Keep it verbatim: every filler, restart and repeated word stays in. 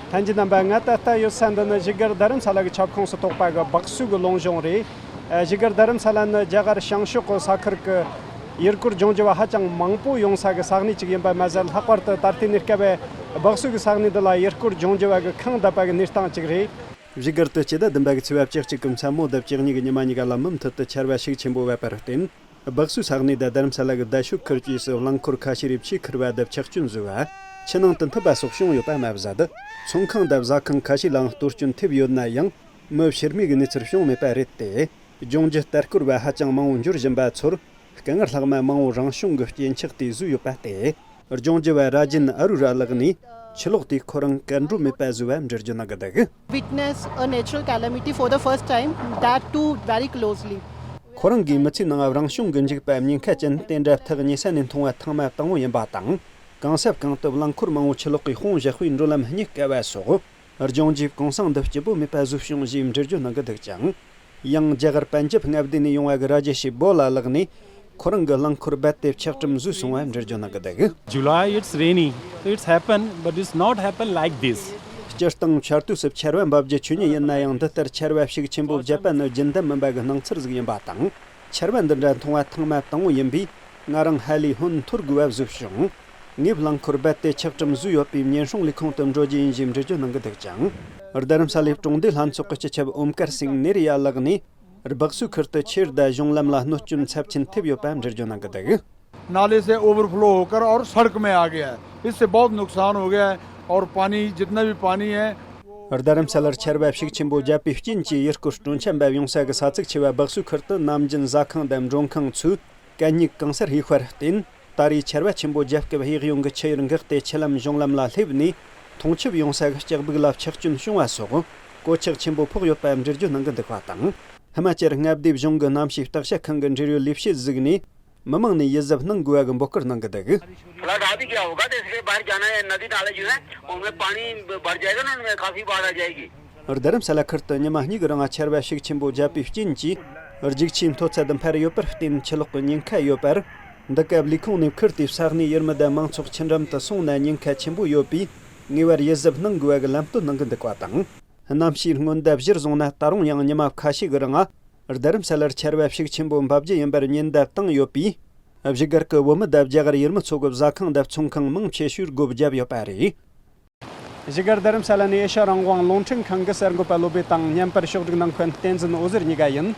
ལྷན་རྒྱས་རྣམ་པ། ང་ད་ལྟ་ཡོད་ས་འདི་ནི་བཞུགས་སྒར་རྡ་རམ་ས་ལ་གི་ཁྱབ་ཁོངས་སུ་གཏོགས་པ་གི་སྦག་སུ་གི་ལུང་གཞུང་རེད། ཨ། བཞུགས་སྒར་རྡ་རམ་ས་ལ་ནི་རྒྱ་གར་བྱང་ཕྱོགས་ཀྱི་ས་ཁུལ་གྱི་ཡུལ་སྐོར་ལྗོངས་རྒྱུ་བ་ཧ་ཅང་མང་པོ་ཡོང་ས་གི་ས་གནས་ཅིག་ཡིན་པ་མ་ཟད། ལྷག་པར་དུ་ད་ལྟའི་གནས་སྐབས་སྦག་སུ་གི་ས་གནས་འདི་ལ་ཡུལ་སྐོར་ལྗོངས་རྒྱུ་བ་གི་ཁེངས་བསྡད་པ་གི་གནས་སྟངས་ཅིག་རེད། བཞུགས་སྒར་དུ་སྤྱི་ཟླ་བདུན་པ་གི་ཚེས་པ་བཅུ་གཅིག་གམ་མཚན་མོ་ཟླ་བཅུ་གཉིས་གི་ཉི་མ་གཉིས་ཀ་ལ་མུ་མཐུད་དུ་ཆར་པ་ཤུགས་ཆེན་པོ་བབས་པར་བརྟེན། སྦག་སུའི་ས་གནས་དང་རྡ་རམ་ས་ལ་གི་རྡ་ཤོད་ཁུལ་བཅས་སུ་རླངས་འཁོར་ཁ་ཤས་རེ་ཆུས་ཁུར་བ་དང་ཆག་སྐྱོན་བཟོས་པ། ཆུ་ནང་དུ་འཐིབས་པ་སོགས་བྱུང་ཡོད་པ་མ་ཟད། ཚོང་ཁང་དང་ཟ་ཁང་ཁ་ཤས་ལའང་གཏོར་སྐྱོན་ཐེབས་ཡོད་ན་ཡང་། མི་ཕྱི་རྨས་ཀྱི་གནས་ཚུལ་བྱུང་མེད་པ་རེད་དེ། ལྗོངས་རྒྱུ་ལྟ་སྐོར་བ་ཧ་ཅང་མང་བོ་འབྱོར་བཞིན་པ་ཚོར། དཀའ་ངལ་ལྷག་མ་མང་བོ་རང་བྱུང་གི་རྐྱེན་ཆགས་ཏེ་བཟོས་ཡོད་པ་སྟེ། ལྗོངས་རྒྱུ་བ་ར་ཇིན་ཨ་རུ་ར་ལགས་ནས་ཆུ་ལོག་དེས་ཁོ་རང་གར་འགྲོ་མེད་པ་བཟོས་པ་འགྲེལ་བརྗོད་གནང་གི་འདུག། Witness a natural calamity for the first time, that too very closely. ཁོ་རང་གིས་མི་ཚེའི་ནང་རང་བྱུང་གི་འཇིགས་པ་ཉེན་ཁ་ཅན་དེ་འདྲ་ཐག་ཉེ་ས་ནས་མཐོང་བ་ཐེངས་མ་དང་པོ་ཡིན་པ་དང་། གང་ས་གང་དུ་རླངས་འཁོར་མང་བོ་ཆུ་ལོག་གིས་དཔུང་བཞག་པས་འགྲོ་ལམ་རྙེད་དཀའ་བ་སོགས། ལྗོངས་རྒྱུ་གོང་སང་འདི་སྐྱིད་པོ་མེད་པ་བཟོས་བྱུང་ཞེས་འགྲེལ་བརྗོད་གནང་གི་འདུག་ཅིང་། ཡང་རྒྱ་གར་པན་ཇབ་མངའ་སྡེ་ནས་ཡོང་བ་གི་ར་ཇེ་ཤི་བོ་ལ་ལགས་ནས། ཁོ་རང་གི་རླངས་འཁོར་རྦད་དེ་ཆག་གྲུམ་བཟོས་སོང་བ་འགྲེལ་བརྗོད་གནང་གི་འདུག། July, it's rainy, so it's happened, but it's not happened like this. སྤྱིར་བཏང་ཆར་དུས་སུ་ཆར་པ་འབབ་རྒྱུ་ཆོས་ཉིད་ཡིན་ན་ཡང་། འདི་ལྟར་ཆར་པ་ཤུགས་ཆེན་པོ་བརྒྱབ་པ་ནི་རྒྱུན་ལྡན་མིན་པ་གི་སྣང་ཚུལ་ཟིག་ཡིན་པ་དང་། ཆར་པ་འདི་འདྲ་མཐོང་བ་ཐེངས་མ་དང་པོ་ཡིན་པས། ང་རང་ཧ་ལས་ཧོན་འཐོར་དགོས་པ་བཟོས་བྱུང་། ངས་རླངས་འཁོར་རྦད་དེ་ཆག་གྲུམ་བཟོས་ཡོད་པས། ཉེན་སྲུང་ལས་ཁུངས་དུ་འགྲོ་རྒྱུ་ཡིན་ཞེས་འགྲེལ་བརྗོད་གནང་གི་འདུག་ཅིང་། རྡ་རམ་ས་ལའི་གྲོང་སྡེ་ལྷན་ཚོགས་ཀྱི་སྤྱི་ཁྱབ་ཨོམ་ཀར་སིང་ནེ་རི་ཡ་ལགས་ནས། སྦག་སུའི་ཁུལ་དུ་ཆུ་དང་གཞུང་ལམ་ལ་གནོད་སྐྱོན་ཚབས་ཆེན་ཐེབས་ཡོད་པ་འགྲེལ་བརྗོད་གནང་གི་འདུག། नाले से ओवरफ्लो होकर और सड़क में आ गया है। इससे बहुत नुकसान हो गया है और पानी, जितना भी पानी है, རྡ་རམ་ས་ལར་ཆར་པ་ཤུགས་ཆེན་པོ་བརྒྱབ་པའི་རྐྱེན་གྱིས་ཡུལ་སྐོར་སྤྲོ་འཆམ་འབབ་ཡོང་ས་གི་ས་ཚིགས་ཆེ་བ་སྦག་སུའི་ཁུལ་དུ་ནམ་རྒྱུན་ཟ་ཁང་དང་མགྲོན་ཁང་ཚོས་གད་སྙིགས་གང་སར་ཡོད་པར་བརྟེན། ད་རེས་ཆར་པ་ཆེན་པོ་རྒྱབ་སྐབས་གཡས་གཡོན་གྱི་ཆུ་ཡུར་འགགས་ཏེ་ཆུ་ལམ་གཞུང་ལམ་ལ་སླེབས་ནས། འཐུང་ཆུ་ཡོང་ས་གི་ལྕགས་སྦུག་ལ་ཆག་སྐྱོན་བྱུང་བ་སོགས་གོད་ཆག་ཆེན་པོ་ཕོག་ཡོད་པ་འགྲེལ་བརྗོད་གནང་གི་འདུག་པ་དང་། ཧི་མ་ཅལ་མངའ་སྡེའི་གཞུང་གི་གནམ་གཤིས་བརྟག་དཔྱད་ཁང་གི་འབྲེལ་ཡོད་ལས་བྱེད་ཟིག་ནས། མི་མང་ནས་ཡིད་གཟབ་གནང་དགོས་པ་གི་འབོད་སྐུལ་གནང་གི་འདུག། फ्लड आ भी गया होगा तो इसलिए बाहर जाना है, नदी नाले जो है उनमें पानी भर जाएगा ना, उनमें काफी बाढ़ आ जाएगी। རྡ་རམ་ས་ལ་ཁུལ་དུ་ཉི་མ་གཉིས་ཀྱི་རིང་ཆར་པ་ཤུགས་ཆེན་པོ་བརྒྱབ་པའི་རྐྱེན་གྱིས། རྒྱུག་ཆུའི་མཐོ་ཚད་འཕར་ཡོད་པར་བརྟེན་ཆུ་ལོག་གི་ཉེན་ཁ་ཡོད་པར། འདི་སྐབས་ལས་ཁུངས་ནས་ཁུལ་དེའི་ས་གནས་ཡུལ་མི་དང་མང་ཚོགས་ཆུ་འགྲམ་དུ་སོང་ན་ཉེན་ཁ་ཆེན་པོ་ཡོད་པས། ངེས་པར་ཡིད་གཟབ་གནང་དགོས་པ་གི་ལམ་སྟོན་གནང་གི་འདུག་པ་དང་། གནམ་གཤིས་སྔོན་བརྡ་གཞིར་བཟུང་ན། ད་རུང་ཡང་ཉི་མ་ཁ་ཤས་ཀྱི་རིང་། རྡ་རམ་ས་ལར་ཆར་པ་ཤུགས་ཆེན་པོ་འབབ་རྒྱུ་ཡིན་པར་ཉེན་བརྡ་བཏང་ཡོད་པས། བཞུགས་སྒར་གྱི་བོད་མི་དང་རྒྱ་གར་ཡུལ་མི་ཚོ་གི་ཟ་ཁང་དང་ཚོང་ཁང་མང་ཆེ་ཤོས་སྒོ་བརྒྱབ་ཡོད་པ་རེད། བཞུགས་སྒར་རྡ་རམ་ས་ལ་ནས་ཨེ་ཤ་རང་དབང་རླུང་འཕྲིན་ཁང་གི་གསར་འགོད་པ་བློ་བྷེ་དང་། བརྙན་པར་ཕྱོགས་སྒྲིག་གནང་མཁན་བསྟན་འཛིན་འོད་ཟེར་གཉིས་ཀ་ཡིན།